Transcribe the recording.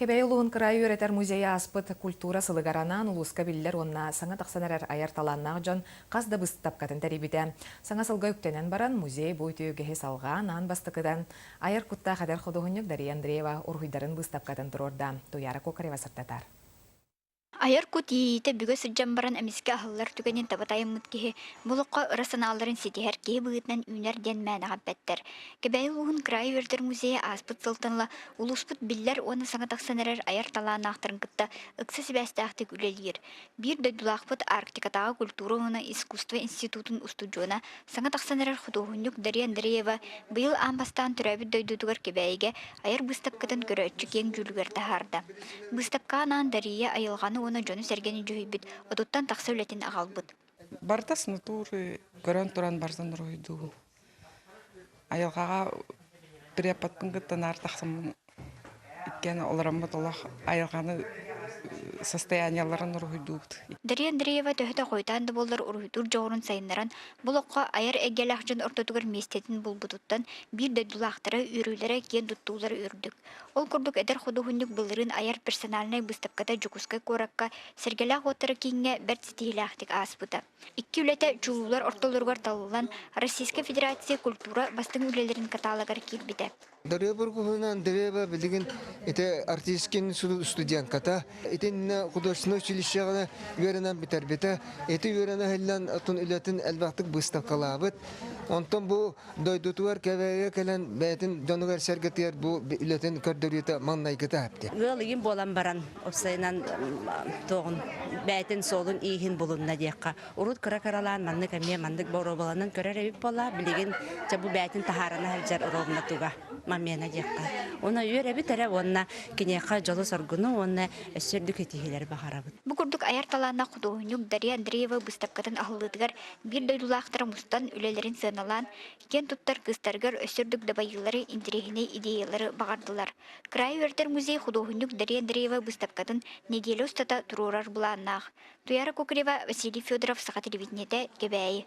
Кэбээйи улууһун кыраайы үөрэтэр музейа ааспыт культура сылыгар анаан улууска биллэр уонна саҥа тахсан эрэр айар талааннаах дьон хас да быыстапкатын тэрийбитэ. Саҥа сылга үктэнэн баран, музей бу үтүө үгэһи салҕаан аан бастакыдан айар куттаах эдэр худуоһунньук Дария Андреева уруһуйдарын быыстапкатын туруорда. Туйаара Кокарева сырдатар. Айар кут иэйиитэ бүгэ сылдьан баран эмискэ аһыллар түгэнин таба тайыммыт киһи бу олоххо ыра санааларын ситиһэр киһи быһыытынан үүнэр диэн мээнэҕэ эппэттэр. Кэбээйи улууһун кыраайы үөрдэр музейа ааспыт сылтан ыла улууспут биллэр уонна саҥа тахсан эрэр айар талааннаахтарын кытта ыкса сибээстээхтик үлэлиир. Биир дойдулаахпыт Арктикатааҕы культура уонна искусство институтун устудьуона, саҥа тахсан эрэр худуоһунньук Дария Андреева быйыл аан бастаан төрөөбүт дойдутугар Кэбээйигэ айар быыстапкатын көрөөччү киэҥ дьүүлүгэр таһаарда. Быыстапкаҕа анаан Дария айылҕаны уонна дьону-сэргэни дьүһүйбүт отуттан тахса үлэтин аҕалбыт. Барыта снатуры көрөн туран барсан уруһуйдуубун. Айылҕаҕа преподпын кытта наар тахсаммын иккиэн олороммут олох айылҕаны состояниеларын уруһуйдуубут. Дария Андреева төһө да хойутаан да буоллар уруһуйдуур дьоҕурун сайыннаран, бу олоххо айар эйгэлээх дьон ортотугар миэстэтин булбутуттан биир дойдулаахтара үөрүүлэрэ киэн туттуулара үрдүк. Ол курдук эдэр худуоһунньук былырыын айар персональнай быыстапката Дьокуускай куоракка Сэргэлээх уоттара кииҥҥэ бэрт ситиһиилээхтик ааспыта. Икки үлэтэ чулуулар ортолоругар талыллан, Российскай Федерация культура бастыҥ үлэлэрин каталогар киирбитэ. Дария Бургуһунан Андреева билигин ити артистскин студентката. Итиннэ художественнай училищеҕа үөрэнэн бүтэрбитэ. Ити үөрэнэ иһиллэн отун үлэтин элбэхтик быыстапкалаабыт. Онтон бу дойдутугар Кэбээйигэ кэлэн бэйэтин дьонугар-сэргэтигэр бу үлэтин көрдөрүүтэ маҥнайгыта эпти. Ыал ыйын буолан баран, уопсайынан туоҕун бэйэтин суолун-ииһин булунна диэххэ. Урут кыра-кыралаан маннык эмиэ маннык боруобаланан көрөр эбит буолла, билигин дьэ бу бэйэтин таһаарана сылдьар ровно туга момена диэххэ. Уонна үөрэбит эрэ уонна киниэхэ дьолу-соргуну уонна өссө үрдүк ситиһиилэри баҕарабыт. Бу курдук айар талааннаах худуоһунньук Дария Андреева быыстапкатын аһыллыытыгар Биир дойдулаахтара мустан үлэлэрин сыаналаан, киэн туттар кыыстарыгар өссө үрдүк дабайыылары, интэриэһинэй идеялары баҕардылар. Кыраайы үөрдэр музей худуоһунньук Дария Андреева быыстапкатын нэдиэлэ устата туруорар былааннаах. Туяра Кокорева, Василий Федоров, Саха телевидениетэ, Кэбээйи.